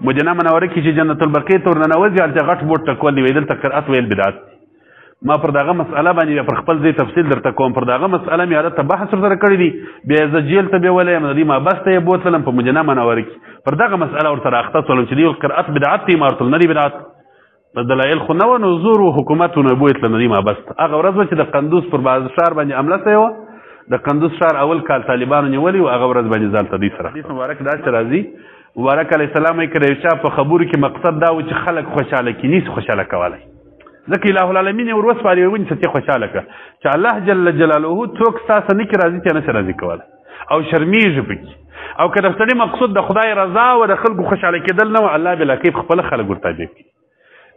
مدینه منوره کې چې جنت البقیع ته ورننوځي، هلته غټ بورډ ټکول دی، وایي دلته قرأت ویل بدعت. ما پر دغه مسأله باندې بیا پر خپل ځای تفصیل درته کوم. پر دغه مسأله مې هلته بحث ورسره کړی دی، بیا زه جیل ته بیولی یم، د دې محبس ته یې بوتلم په مدینه منوره کې. پر دغه مسأله ورسره اخته سولم چې دی قرأت بدعت دی، ما ورته نه دی بدعت. د دلایل خو نه وه، نو زور و حکومت نو بوتلم د دې محبس ته. هغه ورځ وه چې د قندوز پر باز ښار باندې حمله سوې وه، د قندوز ښار اول کال طالبانو نیولی و، هغه ورځ باندې ځان ته دوی سره. حدیث مبارک داسې راځي، مبارک علیه السلام یې که د یو چا په خبرو کې مقصد دا و چې خلک خوشحاله کړي، نشي خوشحاله کولی، ځکه اله العالمین یې ور وسپاري، ونیسه چې خوشحاله کړه، چې الله جل جلاله څوک ستا سره نه کي راضي، چې نه شي راضي کولی او شرمېږي پکې. او که د سړي مقصود د خدای رضا او د خلکو خوشحاله کېدل نه وه، الله بلا کوي خپله خلک ورتابع کړي.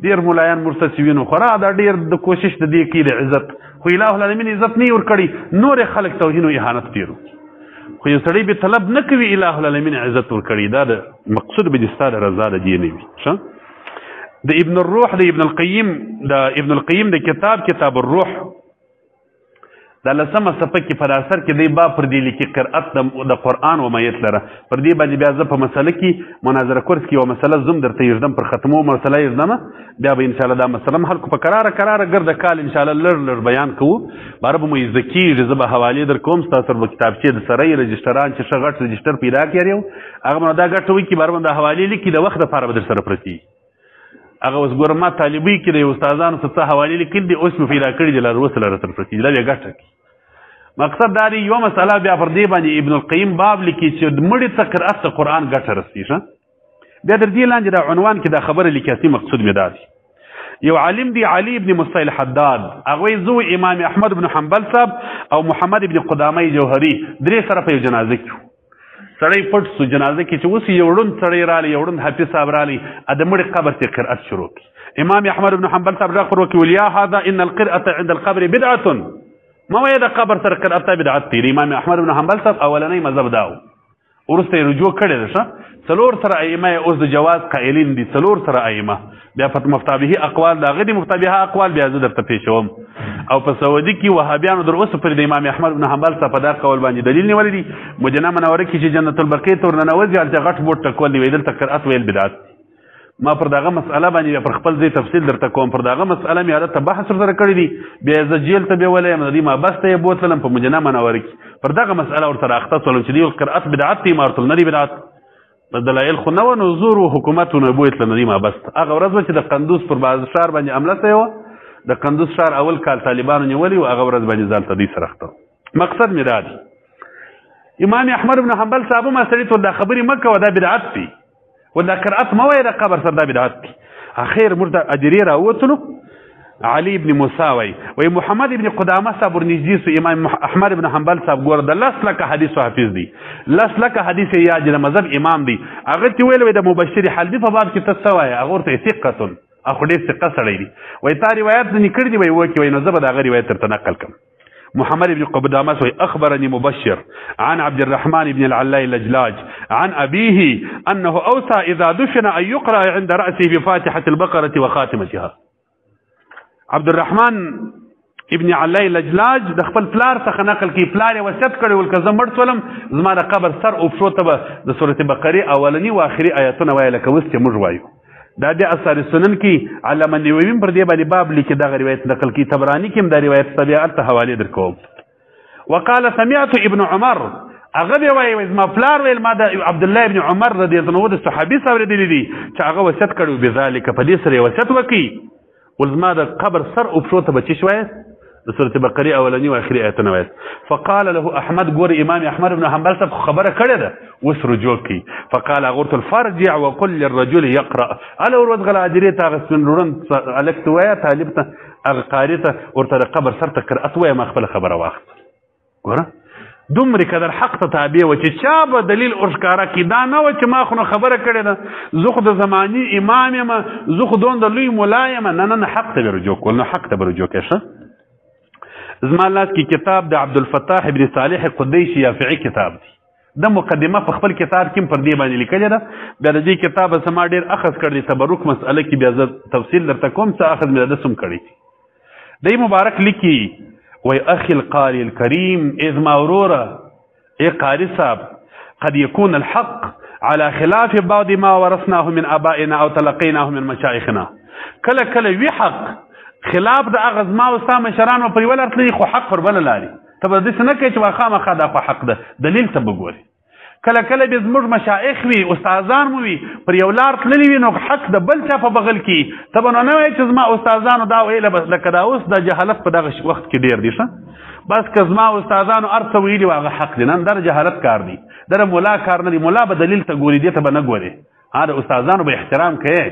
ډېر ملایان ورته چې وینو خورا دا ډېر د کوشش د دې کوي د عزت، خو اله العالمین عزت نه یې ورکړی، نور یې خلک توهین او اهانت ډېر وکړي. خو یو سړی به طلب نه کوي اله العالمین عزت ورکړي، دا د مقصود به د ستا د رضا د دې نه وي. ښه، د ابن الروح د ابن القیم، د ابن القیم د کتاب کتاب الروح د لسمه صفحه کې په اثر کې دی باب پر دې لیکي قرأت د قرآن و میت لره. پر دې باندې بیا زه په مسله کې مناظره کورس کې یوه مسله زوم درته یږدم، پر ختمو مسله یږدم، بیا به انشاءالله دا مسله هم حل کړو. په کراره کراره ګرده کال انشاءالله لږ لږ بیان کوو، باره به مو یې زده کېږي. زه به حوالې در کوم، ستاسو سره به کتابچې د سره یې رجسټران چې ښه غټ رجسټر پیدا کړي یو، هغه به دا ګټه وکړي، باره به دا حوالې لیکي، د وخت دپاره به در سره پرتې. هغه اوس ګوره ما طالبۍ کې د یو استادانو څه څه حوالې لیکلي دي، اوس مې پیدا کړي دي، لا اوسه لا راته پرتې دي، دا بیا ګټه کوي. مقصد دا دی یوه مسله بیا پر دې باندې ابن القیم باب لیکي چې مړي ته قرأت د قرآن ګټه رسېږي. ښه، بیا در دې لاندې دا عنوان کې دا خبره لیکي، اصلي مقصود مې دا دی. یو عالم دی علی ابن مسیل حداد، هغوی زوی امام احمد بن حنبل صاحب او محمد ابن قدامه جوهري درې سره په یو جنازه کې وو. سړی پټ سو جنازه کې چې اوس یو ړوند سړی رالی، یو ړوند حافظ صاحب رالی، د مړي قبر ته قرأت شروع کړي. امام احمد بن حنبل صاحب غږ پر وکړي، ویل یا هذا ان القرأة عند القبر بدعة، ما وایه د قبر سره قرأت بدعت دی. امام احمد بن حنبل صاحب اولنی مذهب دا و، وروسته یې رجوع کړې ده. ښه، څلور سره ائمه یې اوس د جواز قائلین دي، څلور سره ائمه. بیا په مفتابهي اقوال د هغه دي، مفتابهه اقوال بیا زه درته پېښوم. او په سعودي کې وهابیانو در اوسه پورې د امام احمد بن حنبل صاحب په دا قول باندې دلیل نیولی دی. مدینه منوره کې چې جنت البقیع ته ورننوځي، هلته غټ بورډ ټکول دی، وایي دلته قرأت ویل بدعت دی. ما پر دغه مسأله باندې بیا پر خپل ځای تفصیل درته کوم. پر دغه مسأله مې هلته بحث ورسره کړی دی، بیا زه جیل ته بیولی یم، د دې محبس ته یې بوتلم په مدینه منوره کې. پر دغه مسأله ورسره اخته سولم چې دی قرأت بدعت دی، ما ورته نه دی بدعت. د دلایل خو نه وه، نو زور و حکومت نو بوتلم د دې محبس ته. هغه ورځ وه چې د قندوز پر باز ښار باندې حمله سوې وه، د قندوز ښار اول کال طالبانو نیولی و، هغه ورځ باندې ځان ته دوی سره اخته. مقصد مې دا دی، امام احمد بن حنبل صاحب ما سړي ته دا خبرې مه کوه، دا بدعت دی، ودا قرأت مه وایه د قبر سره، دا بدعت دی. اخر موږ د اجرې راووتلو، علي ابن موسی وایي، وایي محمد ابن قدامه صاحب ورنږدې سو، امام احمد بن حنبل صاحب ګوره د لس لکه حدیثو حافظ دی، لس لکه حدیث یې یاد دی، د مذهب امام دی. هغه ته ویل وایي د مبشر حلبي په باب کې ته څه وایې؟ هغه ورته ثقة، هغه خو ډېر ثقه سړی دی. وایي تا روایت ځینې کړي دي؟ وایي وکړي. وایي نو زه به د هغه روایت درته نقل کړم. محمد بن قدامة أخبرني مبشر عن عبد الرحمن بن العلاء اللجلاج عن أبيه أنه أوصى إذا دفن أن يقرأ عند رأسه بفاتحة البقرة وخاتمتها. عبد الرحمن ابن علاء اللجلاج د خپل پلار څخه نقل کوي، پلار یې وصیت کړی ول که زه مړ سولم زما د قبر سر او پښو ته به د سورة بقرې اولني او آخري آیتونه وایه لکه اوس چې موږ وایو. دا بیا اثار سنن کې علامه نووي پر دې باندې باب لیکي، دغه روایت نقل کوي، طبراني کې هم دا روایت ته بیا هلته حوالې درکوم. وقال سمعت ابن عمر، هغه بیا وایي زما پلار ویل ما د عبدالله ابن عمر رضی الله عنه د صحابي څخه اورېدلي دي چې هغه وصیت کړی و، بذلک په دې سره یې وصیت وکړي ول زما د قبر سر او پښو ته به څه شي وایاست؟ د سورة بقرې اولني او آخري آیتونه وایاست. فقال له احمد، ګوره امام احمد بن حنبل صاحب خبره کړې ده اوس رجوع کوي. فقال هغه ورته فارجع وقل للرجل يقرأ، هله ور وځغله هدیرې ته، هغه سپین ړوند هلک ته ووایه، طالب ته، هغه قاري ته ورته د قبر سر ته قرأت ووایه، ما خپله خبره واخیسته. ګوره دومره قدر حق ته تابع وه چې چا به دلیل ورښکاره کړي، دا نه وه چې ما خو نو خبره کړې ده، زه خو د زماني امام یم، زه خو دون د لوی ملا یم، نه نه نه، حق ته به رجوع کول، نو حق ته به رجوع کوې. ښه، زما لاس کې کتاب د عبدالفتاح ابن صالح قدیشي یافعي کتاب دی، د مقدمه په خپل کتاب کې پر دې باندې لیکلې ده. بیا د دې کتاب زما ډېر اخذ کړی دی، تبرک مسئله کې بیا زه تفصیل درته کوم، څه اخذ مې د ده سم کړی دی. دی مبارک لیکي وای اخي القاري الكريم، ای زما وروره، ای قاري صاحب، قد يكون الحق على خلاف بعض ما ورثناه من ابائنا او تلقيناه من مشايخنا. کله کله وی حق خلاف د هغه زما او ستا مشرانو پر یوه لار تللي، خو حق پر بله لاري. ته به داسې نه کوې چې خامخا دا خو حق ده، دلیل ته به ګورې. کله کله به زموږ مشایخ وي، استادان مو وي، پر یو لار تللي وي، نو حق د بل چا په بغل کې. ته به نو نه وایې چې زما استادانو دا ویله، بس لکه دا اوس د جهالت په دغه وخت کې ډېر دی. ښه بس که زما استادانو هر څه ویلي وه هغه حق دی. نن دا د جهالت کار دی، دا د ملا کار نه دی. ملا به دلیل ته ګوري، دې ته به نه ګوري. ها د استادانو به احترام کوې.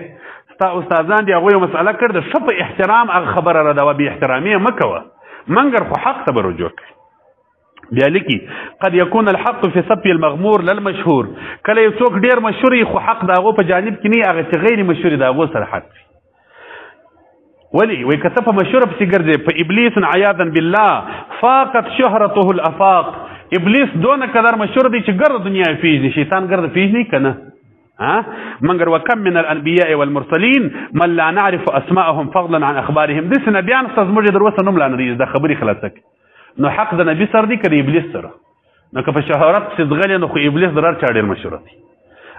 ستا استادان دي هغوی مسئله کړې ده، ښه په احترام هغه خبره ردوه، بې احترامي یې مه کوه، منګر خو حق ته به رجوع کوې. بیا لیکي قد يكون الحق في صف المغمور للمشهور. کله یو څوک ډیر مشهور وي خو حق د هغو په جانب کې نه وي، هغه چې غیر مشهور د هغو سره حق وي. ولي وایي که ته په مشهوره پسې ګرځې، په ابلیس عیاذا بالله فاقت شهرته الافاق. ابلیس دونه قدر مشهور دی چې ګرده دنیا یې پېژني، شیطان ګرده پېژني که نه؟ ها منګر وکم من الانبیاء والمرسلین من لا نعرف اسماءهم فضلا عن اخبارهم. داسې نبیان شته زموږ یې در اوسه نوم لا نه دی زده، خبرې خلاصه کړي. نو حق د نبی سره دی که د ابلیس سره؟ نو که په شهرت پسې ځغلې نو خو ابلیس در هر چا ډېر مشهور دی،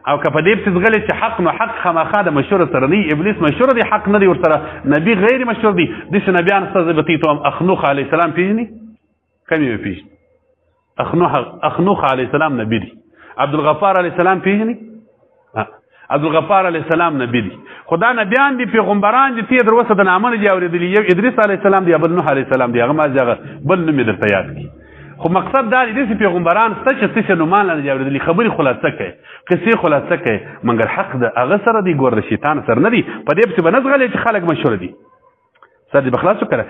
او که په دې پسې ځغلې چې حق، نو حق خامخا د مشهور سره نه، ابلیس مشهور دی حق نه دی ورسره، نبی غیر مشهور دی. داسې نبیان شته زه به تی ته وایم اخنوخ علیه السلام پېژني؟ کم یې پېژني؟ اخنوخ علیه السلام نبی دی. عبدالغفار علیه السلام پېژني؟ عبدالغفار علیه السلام نبی دی. خو دا نبیان دي، پیغمبران دي، ته در اوسه د نامه نه دي اورېدلي. یو ادریس علیه السلام دی، بل نوح علیه السلام دی، هغه ما هغه بل نوم یې درته یاد کړي. خو مقصد دا دی داسې پیغمبران شته چې څه نومان لا نه دي اورېدلي، خبرې خلاصه کوي، قصې خلاصه کوي، مګر حق د هغه سره دی، ګور د شیطان سره نه دی. په دې پسې به نه ځغلې چې خلک مشهور دي. سر دې به خلاص وکړه.